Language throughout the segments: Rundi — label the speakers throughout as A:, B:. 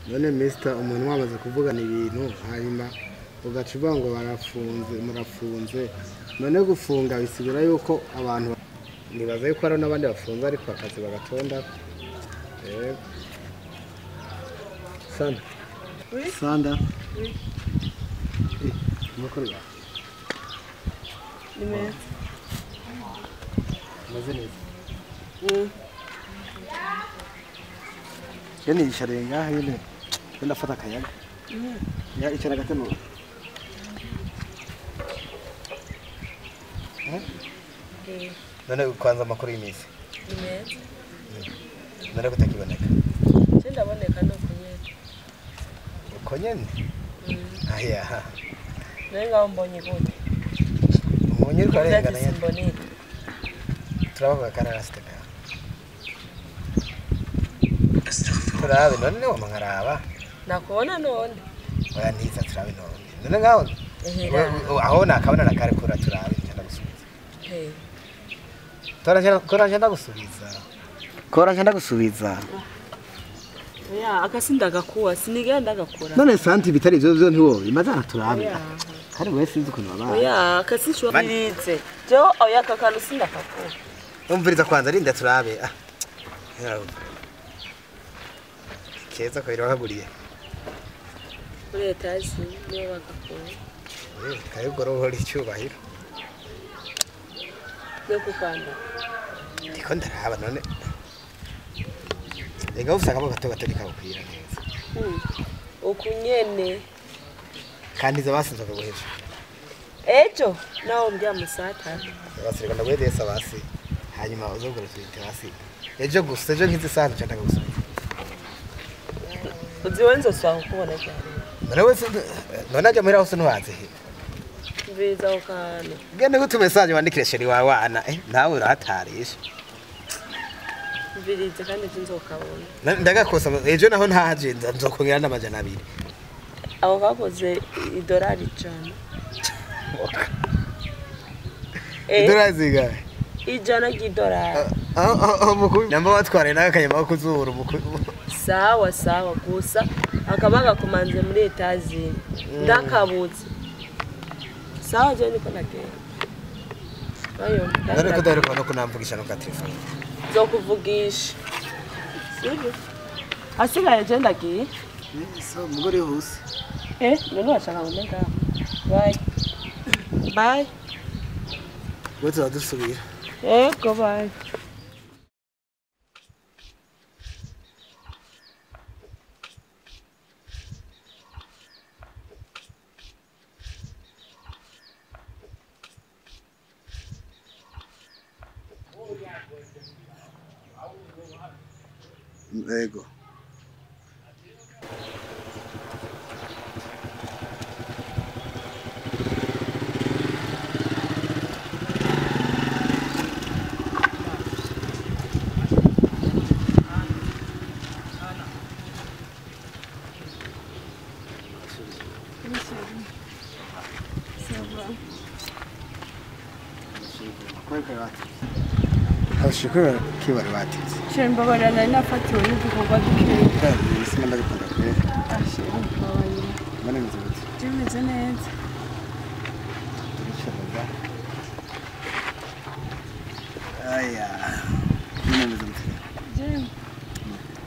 A: None mister umuntu wamaze kuvugana ibintu hanyuma ugaca uvuga ngo barafunze murafunze none gufunga bisigura yuko abantu nibaza yuko hari n'abandi bafunze ariko akazi bagatonda. Sanda.
B: Oui.
A: Sanda.
B: Oui.
A: Amakuru yawe?
B: Ni meza.
A: Meze neza. Je niyicariye ngaha nyene ndafata akayaga. Ya icara gato none. None kwanza amakuru y'iminsi?
B: Ni meza.
A: None kutakiboneka?
B: Je ndaboneka nuko nyene.
A: Uko nyene? Aya.
B: None ngaho mbonye gute?
A: Umunye uriko ararengana nyene.
B: Simboneka.
A: Turabavuga kararasiteka. Turabe none ni wama nkaraba.
B: Nakubona none.
A: Oya ntiza turabe none. None ngaho aho nakabona nakarekura turabe ndagusubiza.
B: Eh.
A: Kora ndagusubiza. Kora ndagusubiza.
B: Oya akasinda gakuwa sinigenda ndagakora.
A: None santi bitari ivyo byo ntiwo imaze turabe. Kandi wewe sinzi ukuntu babaye.
B: Oya akasishwirize. Jo oya kakanu sinda kakuwa.
A: Umviriza kwanza rinda turabe. Ah. Keza ko irahaguriye.
B: Muri etaje niyo bagakora.
A: Kayugoro hori cyubahiro.
B: Yo kukanda.
A: Ndiko ndaraba none. Ega ufise akaboko gato gato nikagukwira neza.
B: Ukunyene.
A: Kandi izo basinze bakaguhesha.
B: Ejo naho mbya musata.
A: Basirika ndagwedesa basi. Hanyuma uzogura twite basi. Ejo gusa ejo nkizi sana cyane ndagusubiza.
B: Uziwe nzoswa kukubona cyane.
A: None wese none ajya muhira hose ntuhaze he.
B: Mbiza ukana.
A: Gende gutu message wandikire sheri wawe wana nawe urahatarisha.
B: Mbiza kandi nzokabona.
A: Ndagakosa ejo naho ntaje nzokongera n'amajana 2.
B: Abo bakoze idolari 100.
A: Idolari zingahe?
B: Ijana ry'idolari.
A: Mukuru namba batware nawe kanyama kuzura mukuru.
B: Sawa sawa gusa akaba gakomanze muri etazini ndakabutse. Sawa je niko nagenda. Ayo.
A: None ko daruka no kunamvugisha no ka telefone.
B: Zokuvugisha. Sibyo. Asigaye je ndagiye.
A: So mugore hose.
B: None washaka ngo Bye. Bye.
A: Wewe tuzasubira.
B: Ego bye.
A: Ego. Ashikura kibari batitse.
B: Cyo mbabarira nari nafatiwe n'igikorwa dukeya.
A: Kandi sima ndagukunda kwe.
B: Ashira mbabarira.
A: Mane meze gute?
B: Jimeze neza.
A: Turishobora. Aya. Mane meze gute?
B: Jim.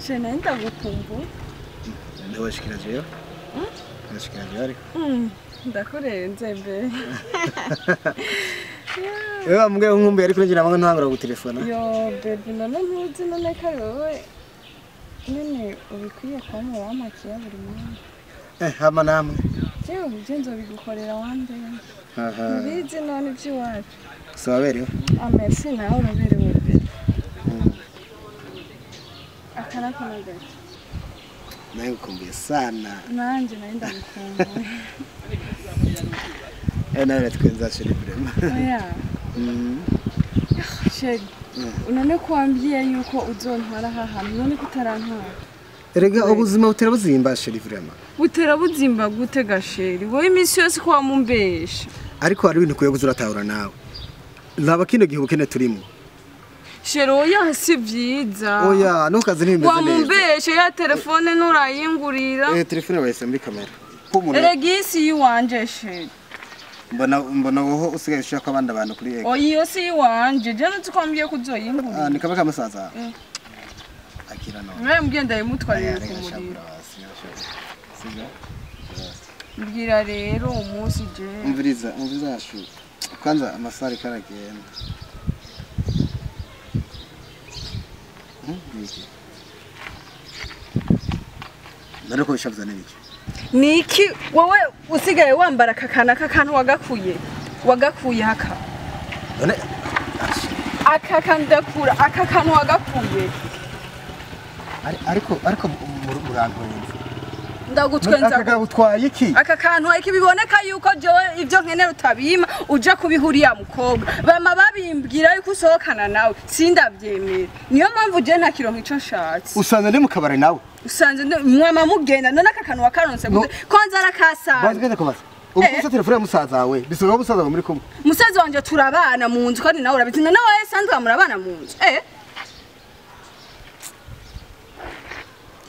B: Cyo nari ndagukumbu.
A: Ndabashikira jeyo? Ndabashikira jeyo ariko.
B: Ndakurenze mbe.
A: Ewa mbwe nkumbuye ariko ngira ngo ntangura gutelefona.
B: Yo baby none ntuzi none kari wowe nyene ubikwiye kwama wamakiya buri munsi.
A: Hama namwe.
B: Jewe ivyo nzobigukorera wande. Ubizi none ivy'iwacu.
A: So waberewe?
B: Ah merci nawe uraberewe be. Akarako na gato.
A: Nawe ukumbuye sana.
B: Nanje nari ndagukumbuye.
A: Nawe twenza chérie vraiment.
B: Oya. Chérie, unone ko wambwiye yuko uzontwara aha hantu none ko utarantwara.
A: Erega ubuzima butera buzimba chérie vraiment.
B: Butera buzimba gute ga chérie? Wowe iminsi yose ko wamumbesha.
A: Ariko hari ibintu kuye kuzuratahura nawe. Laba kino gihe ubukene turimo.
B: Chéri oya si vyiza.
A: Oya nukazi ntibimeze neza.
B: Wamumbeshe ya telefone nurayingurira.
A: Telefone bayise muri kamera. Ko umuntu
B: Erega isi yiwanje chéri.
A: Mbona woho usigaye ushaka abandi abantu kuri ega.
B: Oya iyo si yiwanje je nzi ko mbwiye kuzoyingurira.
A: Ni kabe kamusaza. Akira none.
B: Mwe mbwiye ndayimutwarira ku muriro. Mbwira rero umunsi je.
A: Umviriza ashu. Kwanza amasari karagenda. Nariko bishavuza n'ibiki?
B: Niki wowe usigaye wambara kakana kakantu wagakuye haka.
A: None
B: aka kandakura aka kantu wagakuye.
A: Ariko murantwenza.
B: Ndagutwenza.
A: Aka gutwaye iki?
B: Aka kantu iki biboneka yuko jewe ivyo nkenera utabima uje kubihuriya mukobwa. Bama babimbwira yuko usohokana nawe sindavyemera. Niyo mpamvu je nta kironko ico nshatse.
A: Usanze ndi mu kabare nawe?
B: Usanze mwama mugenda none aka kantu wakaronse gute? Konza arakasanga.
A: Bazigeze kubaza. Ubu telefone ya musaza wawe bisubiye musaza wawe muri kumwe.
B: Musaza wanje turabana mu nzu kandi nawe urabizi none wowe Sandra murabana mu nzu.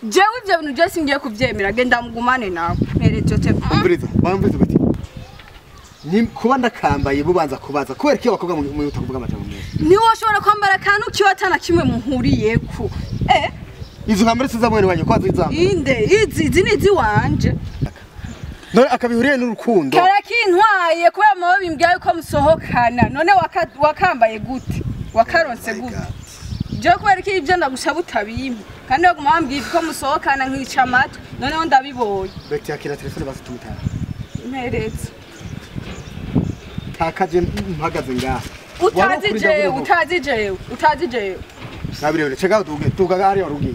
B: Jewe ivyo bintu je singiye kuvyemera genda mugumane nawe mpereje te.
A: Umviriza bamviriza bati ni kuba ndakambaye bubanza kubaza kubera iki abakobwa mu kuvuga amajambo meza.
B: Ni woshobora kwambara akantu kiwa atana kimwe muhuriyeko.
A: Izo kambere siza mwene wanje kwazo izamba.
B: Inde izi ni iziwanje.
A: None akabihuriye n'urukundo.
B: Karakintwaye kubera mama bimbwiye yuko musohokana none wakambaye gute? Wakaronse gute? Je kubera iki ivyo ndagusaba utabimpa kandi baguma bambwiye ko musohokana nkica amatwi noneho ndabibonye.
A: Beti yakira telefone basi tumutara.
B: Mperetse.
A: Takaje mpagaze ngaha.
B: Utazi jewe.
A: Nabirebere chega duga hariya warugiye.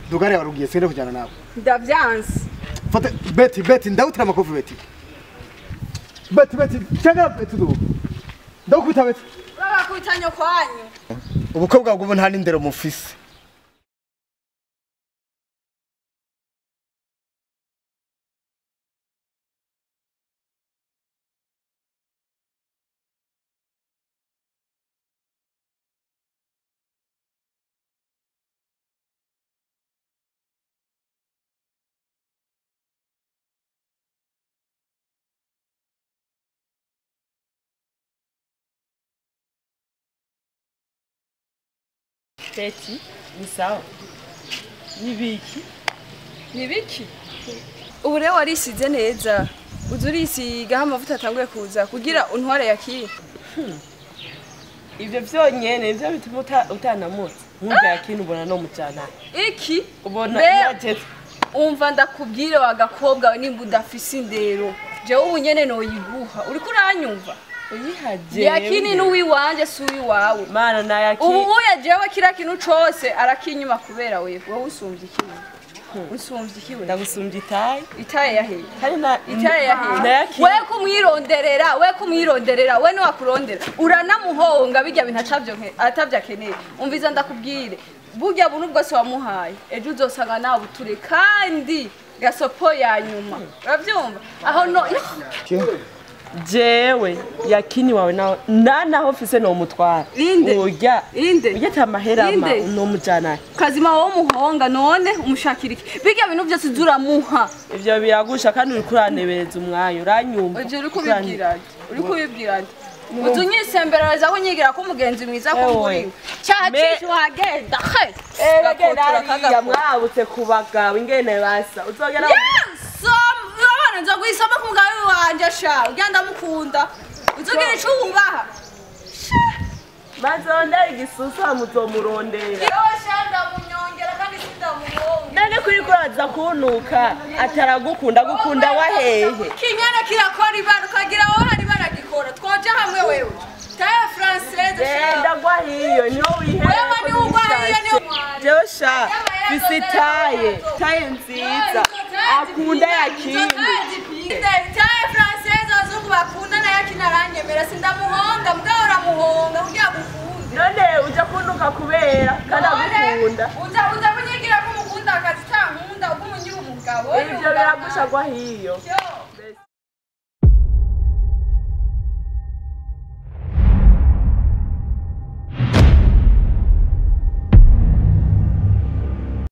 A: Duga hariya warugiye sinde kujana nawe.
B: Ndavyanse.
A: Fata Beti ndawutira amakofi Beti. Beti chega Beti duga. Ndawukubita Beti.
B: Urabakubita nyokwanyu.
A: Ubukobwa bw'ubu nta n'indero mufise.
C: Beti, ni sawa. Nibiki?
B: Nibiki? Ubu rero warisize neza. Uza urisigaho amavuta atanguye kuza kugira untware yakire.
C: Ivyo vyonyene nivyo bituma utanamutse. Nkurya yakini ubona no mujana.
B: Iki?
C: Ubona yaje.
B: Umva ndakubwire wa gakobwa we nimba udafise indero. Jewe ubu nyene noyiguha. Uriko uranyumva?
C: Uyihaje.
B: Yakini n'uwiwanje si uwiwawe.
C: Mana na yakini.
B: Ubu uya jewe kira kintu cose arakinyuma kubera wewe. Wowe usumvye iki? Usumvye iki we?
C: Ndagusumbye itaye.
B: Itaye yahe?
C: Hari na
B: itaye yahe? We kumwironderera, we niwakurondera. Uranamuhonga bijya bintu atavyo atavyakeneye. Umviza ndakubwire. Burya buntu bwose wamuhaye. Ejo uzosanga nawe buture kandi gasopo ya nyuma. Uravyumva? Aho no
C: Jewe yakini wawe nawe nana ofise no mutwara.
B: Inde. Inde.
C: Ujya tamahera ma no mujana.
B: Kazima wo muhonga none umushakira iki? Bijya bintu byose zuramuha.
C: Ivyo biragusha kandi uri kuranebereza umwanya uranyumva.
B: Uje uri kubibwira. Uri kubibwira. Uzunyisemberaza aho nyigira ko mugenzi mwiza ko muri. Cyaha cyishi wagenda.
C: Genda mwabutse kubagabo ingene basa. Uzogera.
B: Urabona nzo guhisamo ku mugabo wanje sha. Ugenda mukunda. Uzogira ico wubaha.
C: Bazonda igisusa muzomurondera.
B: Yewe sha ndamunyongera kandi sindamuhonga.
C: None kuri kuraza kunuka ataragukunda gukunda wahehe.
B: Kinyana kirakora ibara ukagira aho hari baragikora. Twoje hamwe wewe. Taye française sha.
C: Genda gwa hiyo niho wihehe.
B: Wewe ni ugwa hiyo niho.
C: Jewe sha fisitaye taye nziza akunda yakini.
B: Taye française azungu bakunda na yakini aranyemera sindamuhonga mugabo uramuhonga kugira gukunde.
C: None uja kunuka kubera kandi agukunda.
B: Uza kunyigira ko mukunda akazi tankunda ubwo umunyira umugabo.
C: Ivyo biragusha gwa hiyo.